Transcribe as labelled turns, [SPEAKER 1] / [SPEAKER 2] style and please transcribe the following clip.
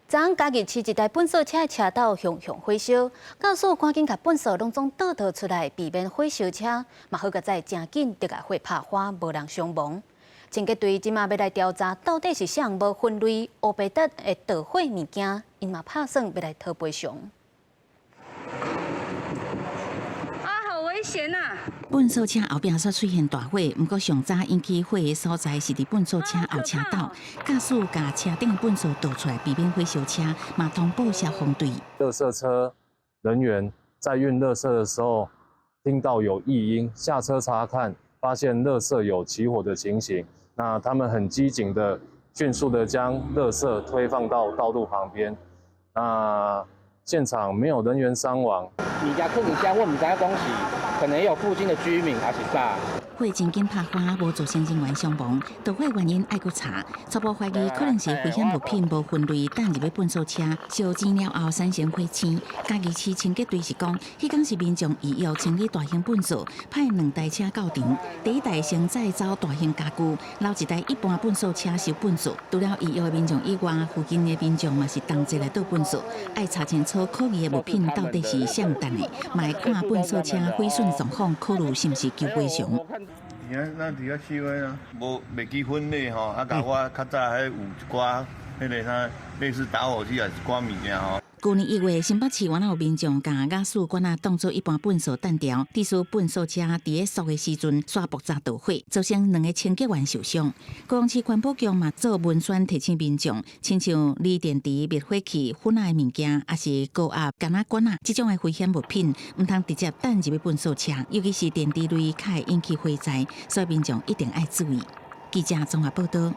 [SPEAKER 1] 昨昏嘉義市一台糞掃車的車斗熊熊火燒，駕駛趕緊共糞掃攏總倒倒出來，避免火燒車。嘛好佳哉誠緊就共火拍花，無人傷亡。清潔隊這馬欲來調查，到底是啥人無分類烏白搭的導火物件，𪜶嘛拍算欲來討賠償。
[SPEAKER 2] 啊，好危險啊！
[SPEAKER 3] 糞掃車後壁煞出現大火，毋過上早引起火的所在是佇糞掃車後車斗，駕駛共車頂的糞掃倒出來，避免火燒車，嘛通報消防隊。
[SPEAKER 4] 垃圾車人員在運垃圾的時候，聽到有異音，下車查看，發現垃圾有起火的情形。那他們很機警的，迅速的將垃圾推放到道路旁邊。那現場沒有人員傷亡。
[SPEAKER 5] 物件囥佇遮，我毋知影講是可能有附近的居民還是啥。
[SPEAKER 3] 火真緊拍花，無造成人員傷亡。導火原因愛閣查，初步懷疑可能是危險物品無分類，擲入去糞掃車，燒煎了後產生火星。嘉義市清潔隊是講，彼工是民眾預約清理大型糞掃，派兩台車到場。第一台先載走大型家具，留一台一般糞掃車收糞掃。除了預約的民眾以外，附近的民眾嘛是同齊來倒糞掃。愛查清楚可疑的物品到底是啥擲的，嘛會看糞掃車毀損狀況，考慮是毋是求賠償。
[SPEAKER 6] 遐咱佇遐示威啊，無袂記分類吼，啊，共我較早彼有一寡彼个啥類似打火機抑是一寡物件吼。
[SPEAKER 3] 舊年1月，新北市原來有民眾共瓦斯罐仔當做一般糞掃擲著，致使糞掃車佇咧掃的時陣，煞爆炸導火，造成兩个清潔員受傷。高雄市環保局嘛做文宣提醒民眾，親像鋰電池、滅火器、粉仔的物件，抑是高壓鋼仔管仔這種的危險物品，毋通直接擲入去糞掃車，尤其是電池類較會引起火災，所以民眾一定愛注意。記者綜合報道。